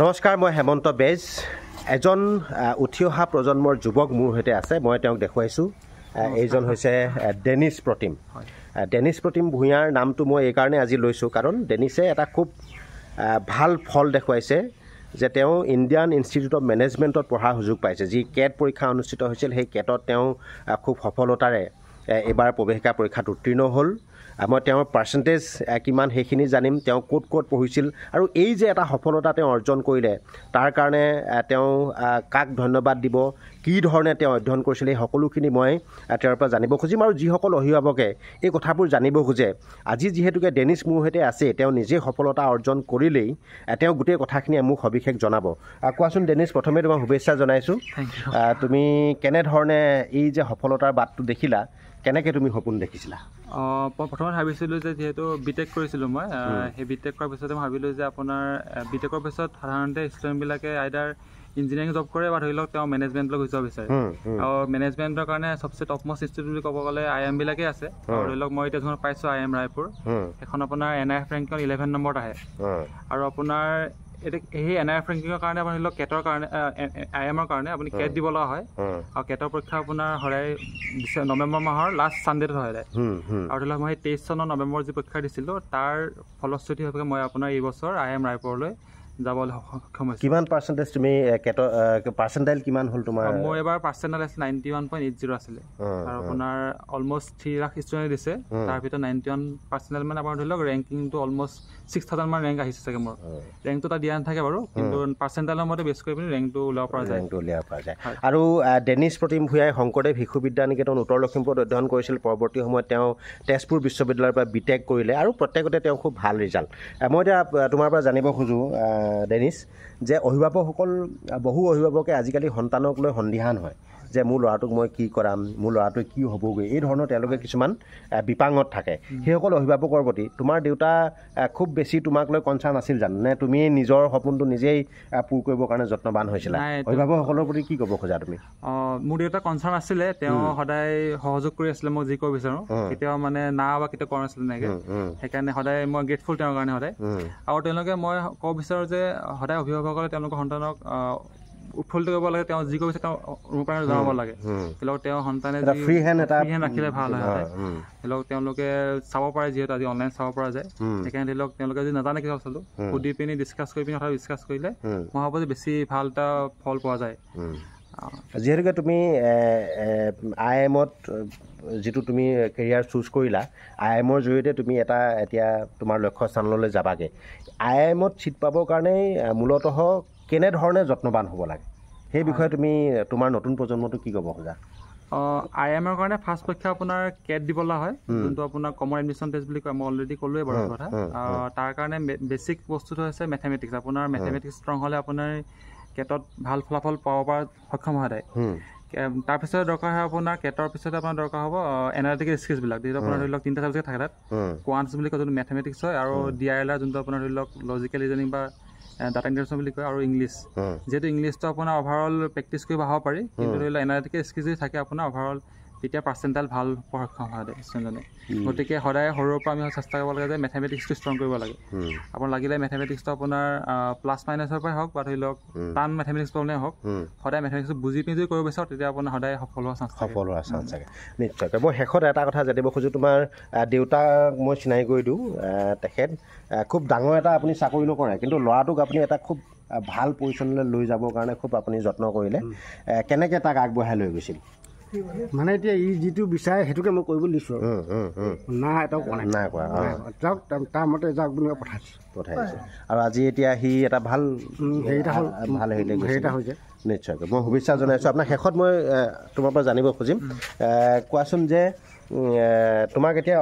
নমস্কাৰ, মই হেমন্ত বেজ। এজন উঠি অহা প্ৰজন্মৰ যুৱক মোৰ সৈতে আছে, মই তেওঁক দেখুৱাইছোঁ। এইজন হৈছে ডেনিছ প্ৰতিম। ডেনিছ প্ৰতিম ভূঞাৰ নামটো মই এইকাৰণে আজি লৈছোঁ, কাৰণ ডেনিছে এটা খুব ভাল ফল দেখুৱাইছে যে তেওঁ ইণ্ডিয়ান ইনষ্টিটিউট অফ মেনেজমেণ্টত পঢ়াৰ সুযোগ পাইছে। যি কেট পৰীক্ষা অনুষ্ঠিত হৈছিল, সেই কেটত তেওঁ খুব সফলতাৰে এইবাৰ প্ৰৱেশিকা পৰীক্ষাত উত্তীৰ্ণ হ'ল। মই তেওঁৰ পাৰ্চেণ্টেজ কিমান সেইখিনি জানিম, তেওঁ ক'ত ক'ত পঢ়িছিল আৰু এই যে এটা সফলতা তেওঁ অৰ্জন কৰিলে তাৰ কাৰণে তেওঁ কাক ধন্যবাদ দিব, কি ধৰণে তেওঁ অধ্যয়ন কৰিছিল, এই সকলোখিনি মই তেওঁৰ পৰা জানিব খুজিম। আৰু যিসকল অভিভাৱকে এই কথাবোৰ জানিব খোজে, আজি যিহেতুকে ডেনিছ মোৰ সৈতে আছে, তেওঁ নিজে সফলতা অৰ্জন কৰিলেই তেওঁ গোটেই কথাখিনি মোক সবিশেষ জনাব। কোৱাচোন ডেনিছ, প্ৰথমে তোমাক শুভেচ্ছা জনাইছোঁ। তুমি কেনেধৰণে এই যে সফলতাৰ বাটটো দেখিলা, কেনেকৈ তুমি সপোন দেখিছিলা? প্ৰথমে ভাবিছিলোঁ যে যিহেতু বি টেক কৰিছিলোঁ মই, সেই বি টেক কৰাৰ পিছতে মই ভাবিলোঁ যে আপোনাৰ বি টেকৰ পিছত সাধাৰণতে ষ্টুডেণ্টবিলাকে আইদাৰ ইঞ্জিনিয়াৰিং জব কৰে বা ধৰি লওক তেওঁ মেনেজমেণ্টলৈ গুচি যাব বিচাৰে। আৰু মেনেজমেণ্টৰ কাৰণে চবচে টপ মষ্ট ইনষ্টিটিউট বুলি ক'ব গ'লে আই এমবিলাকেই আছে। আৰু ধৰি লওক মই এতিয়া যোনখন পাইছোঁ I am Raipur, সেইখন আপোনাৰ এন আই এফ ৰেংকিঙত 11 নম্বৰত আহে। আৰু আপোনাৰ এতিয়া সেই এন আই এফ ৰেংকিঙৰ কাৰণে আপুনি ধৰি লওক কেটৰ কাৰণে, আই এমৰ কাৰণে আপুনি কেট দিব লগা হয়। আৰু কেটৰ পৰীক্ষা আপোনাৰ সদায় নৱেম্বৰ মাহৰ লাষ্ট ছানডেটোত হয় সদায়। আৰু ধৰি লওক মই সেই 23 চনৰ নৱেম্বৰত যি পৰীক্ষা দিছিলোঁ তাৰ ফলশ্ৰুতি হিচাপে মই আপোনাৰ এই বছৰ I am ৰায়পুৰলৈ যাবলৈ সক্ষম হৈছোঁ। কিমান পাৰ্চেণ্টেজ তুমি কেটৰ পাৰ্চেণ্টাইল কিমান হ'ল তোমাৰ? মোৰ এবাৰ পাৰ্চেণ্টাইল আছিলে 91.80 আছিলে। আৰু আপোনাৰ অলমষ্ট 3 লাখ ষ্টুডেণ্ট দিছে, তাৰ ভিতৰত 91 পাৰ্চেণ্টাইল মানে আপোনাৰ ধৰি লওক ৰেংকিংটো অলমষ্ট 6000 মান ৰেংক আহিছে চাগে। মোৰ ৰেংকটো তাত দিয়া নাথাকে বাৰু, কিন্তু পাৰ্চেণ্টাইলৰ মতে বেছ কৰি পিনি ৰেংকটো উলিয়াব পৰা যায়। ৰেংকটো উলিয়াব পৰা যায়। আৰু ডেনিছ প্ৰতিম ভূঞাই শংকৰদেৱ শিশু বিদ্যা নিকেতন উত্তৰ লখিমপুৰত অধ্যয়ন কৰিছিল। পৰৱৰ্তী সময়ত তেওঁ তেজপুৰ বিশ্ববিদ্যালয়ৰ পৰা বি টেক কৰিলে আৰু প্ৰত্যেকতে তেওঁ খুব ভাল ৰিজাল্ট। মই এতিয়া তোমাৰ পৰা জানিব খোজোঁ ডেনিছ, যে অভিভাৱকসকল, বহু অভিভাৱকে আজিকালি সন্তানক লৈ সন্দিহান হয় যে মোৰ ল'ৰাটোক মই কি কৰাম, মোৰ ল'ৰাটোৱে কি হ'বগৈ, এই ধৰণৰ তেওঁলোকে কিছুমান বিপাঙত থাকে। সেইসকল অভিভাৱকৰ প্ৰতি তোমাৰ দেউতা খুব বেছি তোমাক লৈ কনচাৰ্ণ আছিল জানো, নে তুমি নিজৰ সপোনটো নিজেই পূৰ কৰিবৰ কাৰণে যত্নবান হৈছিলা? অভিভাৱকসকলৰ প্ৰতি কি ক'ব খোজা তুমি? মোৰ দেউতা কনচাৰ্ণ আছিলে, তেওঁ সদায় সহযোগ কৰি আছিলে মই যি কৰিব বিচাৰোঁ, কেতিয়াও মানে না বা কেতিয়াও কৰা নাছিলে তেনেকৈ। সেইকাৰণে সদায় মই গ্ৰেটফুল তেওঁৰ কাৰণে সদায়। আৰু তেওঁলোকে মই ক'ব বিচাৰোঁ যে সদায় অভিভাৱকসকলে তেওঁলোকৰ সন্তানক উৎফুল্লিত কৰিব লাগে, তেওঁ যি কৰিছে তেওঁ অনুপ্ৰেৰণা জনাব লাগে। ধৰি লওক তেওঁ সন্তানে ফ্ৰী হেণ্ড ৰাখিলে ভাল হয়। ধৰি লওক তেওঁলোকে চাব পাৰে, যিহেতু আজি অনলাইন চাব পৰা যায়, সেইকাৰণে ধৰি লওক তেওঁলোকে যদি নাজানে কিবা বস্তুটো সুধি পিনি ডিছকাছ কৰি পিনি কথা ডিছকাছ কৰিলে মই ভাবোঁ যে বেছি ভাল এটা ফল পোৱা যায়। যিহেতুকে তুমি আই এমত যিটো তুমি কেৰিয়াৰ চুজ কৰিলা, আই এমৰ জৰিয়তে তুমি এটা এতিয়া তোমাৰ লক্ষ্য স্থানলৈ যাবাগৈ। আই এমত ছিট পাবৰ কাৰণে মূলতঃ কেনেধৰণে যত্নবান হ'ব লাগে সেই বিষয়ে তুমি তোমাৰ নতুন প্ৰজন্মটো কি ক'ব খোজা? আই এমৰ কাৰণে ফাৰ্ষ্ট পৰীক্ষা আপোনাৰ কেট দিব লগা হয়, যোনটো আপোনাৰ কমন এডমিশ্যন টেষ্ট বুলি কয়, মই অলৰেডি ক'লোৱে বাৰু কথা। তাৰ কাৰণে বেছিক বস্তুটো হৈছে মেথেমেটিক্স। আপোনাৰ মেথেমেটিক্স ষ্ট্ৰং হ'লে আপোনাৰ কেটত ভাল ফলাফল পাব পৰা সক্ষম হয় সদায়। তাৰপিছত দৰকাৰ হয় আপোনাৰ কেটৰ পিছতে আপোনাৰ দৰকাৰ হ'ব এনালিটিকেল স্কিলছবিলাক, যিহেতু আপোনাৰ ধৰি লওক 3টা ছাবজেক্ট থাকে তাত, কোৱাণ্টছ বুলি কয় যোনটো মেথেমেটিক্স হয়, আৰু ডি I L R যোনটো আপোনাৰ ধৰি লওক লজিকেল ৰিজনিং বা ডাটা ইণ্টাৰভিউশ্যন বুলি কয়, আৰু ইংলিছ। যিহেতু ইংলিছটো আপোনাৰ অভাৰঅল প্ৰেক্টিছ কৰিব হ'ব পাৰি, কিন্তু ধৰি লওক এনালিটিকেল স্কিল যদি থাকে আপোনাৰ অভাৰঅল তেতিয়া পাৰ্চেণ্টাইল ভাল পোৱাৰ সক্ষম হয় ষ্টুডেণ্টজনে। গতিকে সদায় সৰুৰ পৰা আমি চেষ্টা কৰিব লাগে যে মেথেমেটিক্সটো ষ্ট্ৰং কৰিব লাগে। আপোনাৰ লাগিলে মেথেমেটিক্সটো আপোনাৰ প্লাছ মাইনাছৰ পৰাই হওক বা ধৰি লওক টান মেথেমেটিক্স প্ৰব্লেম হওক, সদায় মেথেমেটিক্সটো বুজি পিনি যদি কৰিব বিচাৰোঁ তেতিয়া আপোনাৰ সদায় সফল হোৱাৰ চান্স, সফল হোৱাৰ চান্স থাকে নিশ্চয়কৈ। মই শেষত এটা কথা জানিব খোজোঁ, তোমাৰ দেউতাক মই চিনাকি কৰি দিওঁ। তেখেত খুব ডাঙৰ এটা আপুনি চাকৰি নকৰে, কিন্তু ল'ৰাটোক আপুনি এটা খুব ভাল পজিশ্যনলৈ লৈ যাবৰ কাৰণে খুব আপুনি যত্ন কৰিলে। কেনেকৈ তাক আগবঢ়াই লৈ গৈছিল? মানে এতিয়া ই যিটো বিচাৰে সেইটোকে মই কৰিবলৈ দিছোঁ, না এটাও কোৱা নাই, নাই কোৱা, যাওক তাৰ মতে যাওক বুলি পঠাইছোঁ, পঠাই দিছোঁ। আৰু আজি এতিয়া সি এটা ভাল ভাল হেৰিলৈ গৈছে হৈছে। নিশ্চয়কৈ মই শুভেচ্ছা জনাইছোঁ আপোনাক। শেষত মই তোমাৰ পৰা জানিব খুজিম, কোৱাচোন যে তোমাক এতিয়া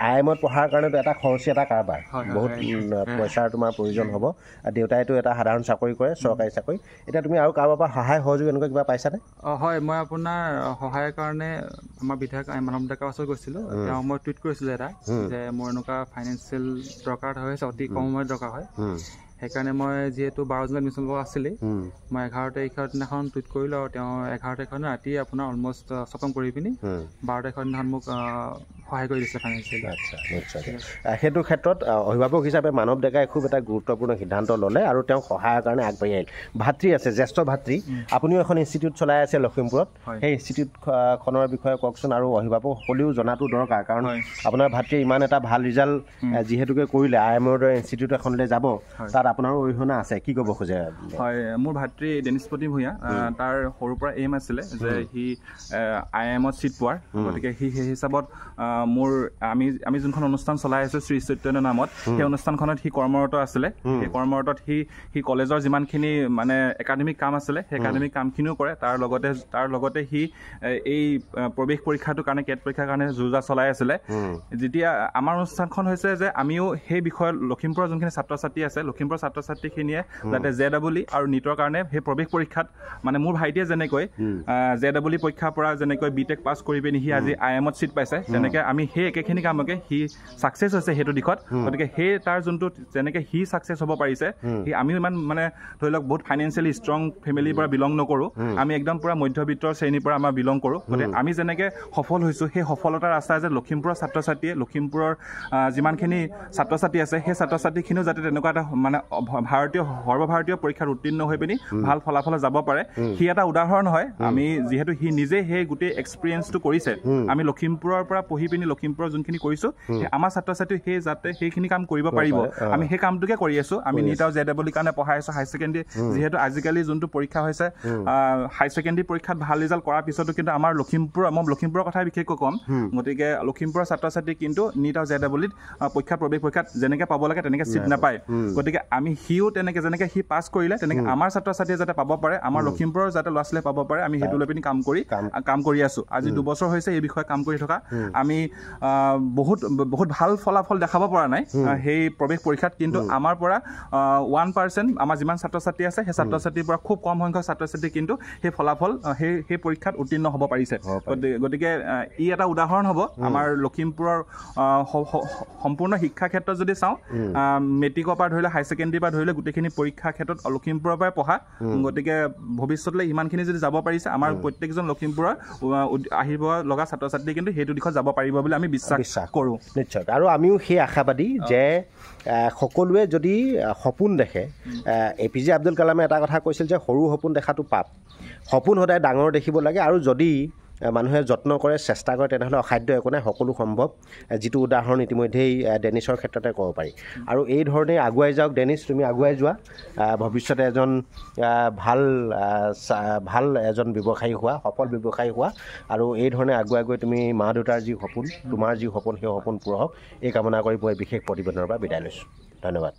আই এমত পঢ়াৰ কাৰণেতো এটা খৰচী এটা কাৰবাৰ, বহুত পইচাৰ তোমাৰ প্ৰয়োজন হ'ব। দেউতাইতো এটা সাধাৰণ চাকৰি কৰে, চৰকাৰী চাকৰি। এতিয়া তুমি আৰু কাৰোবাৰ পৰা সহায় সহযোগ এনেকুৱা কিবা পাইছানে? হয়, মই আপোনাৰ সহায়ৰ কাৰণে আমাৰ বিধায়ক মানৱ ডেকাৰ ওচৰত গৈছিলোঁ। তেওঁ মই টুইট কৰিছিলোঁ এটা যে মোৰ এনেকুৱা ফাইনেন্সিয়েল দৰকাৰ হৈ আছে, অতি কম সময়ত দৰকাৰ হয়। সেইকাৰণে মই যিহেতু 12 জুনত এডমিশ্যন ল'ব আছিলেই, মই 11 তাৰিখৰ দিনাখন টুইট কৰিলোঁ আৰু তেওঁ 11 তাৰিখৰ দিনা ৰাতি আপোনাৰ অলমষ্ট খতম কৰি পিনি 12 তাৰিখৰ দিনাখন মোক সহায় কৰি দিছিলে ফাইনেন্সিয়েলি। আচ্ছা, নিশ্চয়। সেইটো ক্ষেত্ৰত অভিভাৱক হিচাপে মানৱ ডেকাই খুব এটা গুৰুত্বপূৰ্ণ সিদ্ধান্ত ল'লে আৰু তেওঁক সহায়ৰ কাৰণে আগবাঢ়ি আহিল। ভাতৃ আছে, জ্যেষ্ঠ ভাতৃ, আপুনিও এখন ইনষ্টিটিউট চলাই আছে লখিমপুৰত, সেই ইনষ্টিটিউটখনৰ বিষয়ে কওকচোন আৰু অভিভাৱকসকলেও জনাটো দৰকাৰ, কাৰণ আপোনাৰ ভাতৃয়ে ইমান এটা ভাল ৰিজাল্ট যিহেতুকে কৰিলে, আই এমৰ দৰে ইনষ্টিটিউট এখনলৈ যাব, তাত আপোনাৰো অৰিহণা আছে, কি ক'ব খোজে? হয়, মোৰ ভাতৃ ডেনিছ প্ৰতীম ভূঞা, তাৰ সৰুৰ পৰা এইম আছিলে যে সি আই এমত ছিট পোৱাৰ। গতিকে সি সেই হিচাপত মোৰ আমি যোনখন অনুষ্ঠান চলাই আছোঁ শ্ৰী চৈতন্য নামত, সেই অনুষ্ঠানখনত সি কৰ্মৰত আছিলে। সেই কৰ্মৰতত সি কলেজৰ যিমানখিনি মানে একাডেমিক কাম আছিলে সেই একাডেমিক কামখিনিও কৰে, তাৰ লগতে সি এই প্ৰৱেশ পৰীক্ষাটোৰ কাৰণে, কেট পৰীক্ষাৰ কাৰণে যুঁজা চলাই আছিলে। যেতিয়া আমাৰ অনুষ্ঠানখন হৈছে যে আমিও সেই বিষয়ত লখিমপুৰৰ যোনখিনি ছাত্ৰ ছাত্ৰী আছে, লখিমপুৰৰ ছাত্ৰ ছাত্ৰীখিনিয়ে যাতে জে ডাবল ই আৰু নীটৰ কাৰণে সেই প্ৰৱেশ পৰীক্ষাত, মানে মোৰ ভাইটিয়ে যেনেকৈ জে ডাবল ই পৰীক্ষাৰ পৰা যেনেকৈ বি টেক পাছ কৰি পিনি সি আজি আই এমত ছিট পাইছে, তেনেকৈ আমি সেই একেখিনি কামকে সি ছাকচেছ হৈছে সেইটো দিশত। গতিকে সেই তাৰ যোনটো যেনেকৈ সি ছাকচেছ হ'ব পাৰিছে, সি আমিও ইমান মানে ধৰি লওক বহুত ফাইনেন্সিয়েলি ষ্ট্ৰং ফেমিলিৰ পৰা বিলং নকৰোঁ, আমি একদম পূৰা মধ্যবিত্ত শ্ৰেণীৰ পৰা আমাৰ বিলং কৰোঁ। গতিকে আমি যেনেকৈ সফল হৈছোঁ, সেই সফলতাৰ ৰাস্তা যে লখিমপুৰৰ ছাত্ৰ ছাত্ৰীয়ে, লখিমপুৰৰ যিমানখিনি ছাত্ৰ ছাত্ৰী আছে সেই ছাত্ৰ ছাত্ৰীখিনিও যাতে তেনেকুৱা এটা মানে ভাৰতীয় সৰ্বভাৰতীয় পৰীক্ষাত উত্তীৰ্ণ হৈ পিনি ভাল ফলাফলত যাব পাৰে, সি এটা উদাহৰণ হয়। আমি যিহেতু সি নিজে সেই গোটেই এক্সপিৰিয়েঞ্চটো কৰিছে, আমি লখিমপুৰৰ পৰা পঢ়ি পিনি লখিমপুৰৰ যোনখিনি কৰিছোঁ, আমাৰ ছাত্ৰ ছাত্ৰী সেই যাতে সেইখিনি কাম কৰিব পাৰিব, আমি সেই কামটোকে কৰি আছোঁ। আমি নীট আৰু জে ডাবল ই কাৰণে পঢ়াই আছোঁ। হাই ছেকেণ্ডেৰী যিহেতু আজিকালি যোনটো পৰীক্ষা হৈছে, হাই ছেকেণ্ডেৰী পৰীক্ষাত ভাল ৰিজাল্ট কৰাৰ পিছতো কিন্তু আমাৰ লখিমপুৰ, মই লখিমপুৰৰ কথাই বিশেষকৈ ক'ম, গতিকে লখিমপুৰৰ ছাত্ৰ ছাত্ৰী কিন্তু নীট আৰু জে ডাবল ইত পৰীক্ষা প্ৰৱেশ পৰীক্ষাত যেনেকৈ পাব লাগে তেনেকৈ ছিট নাপায়। গতিকে আমি সিও তেনেকৈ যেনেকৈ সি পাছ কৰিলে, তেনেকৈ আমাৰ ছাত্ৰ ছাত্ৰীয়ে যাতে পাব পাৰে, আমাৰ লখিমপুৰৰ যাতে ল'ৰা ছোৱালীয়ে পাব পাৰে, আমি সেইটো লৈ পিনি কাম কৰি আছোঁ। আজি 2 বছৰ হৈছে এই বিষয়ে কাম কৰি থকা। আমি বহুত বহুত ভাল ফলাফল দেখাব পৰা নাই সেই প্ৰৱেশ পৰীক্ষাত, কিন্তু আমাৰ পৰা 1% আমাৰ যিমান ছাত্ৰ ছাত্ৰী আছে সেই ছাত্ৰ ছাত্ৰীৰ পৰা খুব কম সংখ্যক ছাত্ৰ ছাত্ৰী কিন্তু সেই ফলাফল সেই পৰীক্ষাত উত্তীৰ্ণ হ'ব পাৰিছে। গতিকে ই এটা উদাহৰণ হ'ব আমাৰ লখিমপুৰৰ সম্পূৰ্ণ শিক্ষা ক্ষেত্ৰত যদি চাওঁ, মেট্ৰিকৰ পৰা ধৰিলে, হাই ছেকেণ্ডেৰীৰ পৰা ধৰিলে গোটেইখিনি পৰীক্ষাৰ ক্ষেত্ৰত লখিমপুৰৰ পৰাই পঢ়া। গতিকে ভৱিষ্যতলৈ ইমানখিনি যদি যাব পাৰিছে, আমাৰ প্ৰত্যেকজন লখিমপুৰৰ আহিব লগা ছাত্ৰ ছাত্ৰী কিন্তু সেইটো দিশত যাব পাৰিব বুলি আমি বিশ্বাস কৰোঁ। নিশ্চয়, আৰু আমিও সেই আশাবাদী যে সকলোৱে যদি সপোন দেখে, এ পি জে আব্দুল কালামে এটা কথা কৈছিল যে সৰু সপোন দেখাটো পাপ, সপোন সদায় ডাঙৰ দেখিব লাগে, আৰু যদি মানুহে যত্ন কৰে, চেষ্টা কৰে, তেনেহ'লে অসাধ্য একো নাই, সকলো সম্ভৱ। যিটো উদাহৰণ ইতিমধ্যেই ডেনিছৰ ক্ষেত্ৰতে ক'ব পাৰি। আৰু এই ধৰণেই আগুৱাই যাওক ডেনিছ, তুমি আগুৱাই যোৱা, ভৱিষ্যতে এজন ভাল ভাল এজন ব্যৱসায়ী হোৱা, সফল ব্যৱসায়ী হোৱা, আৰু এই ধৰণে আগুৱাই গৈ তুমি মা দেউতাৰ যি সপোন, তোমাৰ যি সপোন, সেই সপোন পূৰ হওক, এই কামনা কৰি মই বিশেষ প্ৰতিবেদনৰ পৰা বিদায় লৈছোঁ। ধন্যবাদ।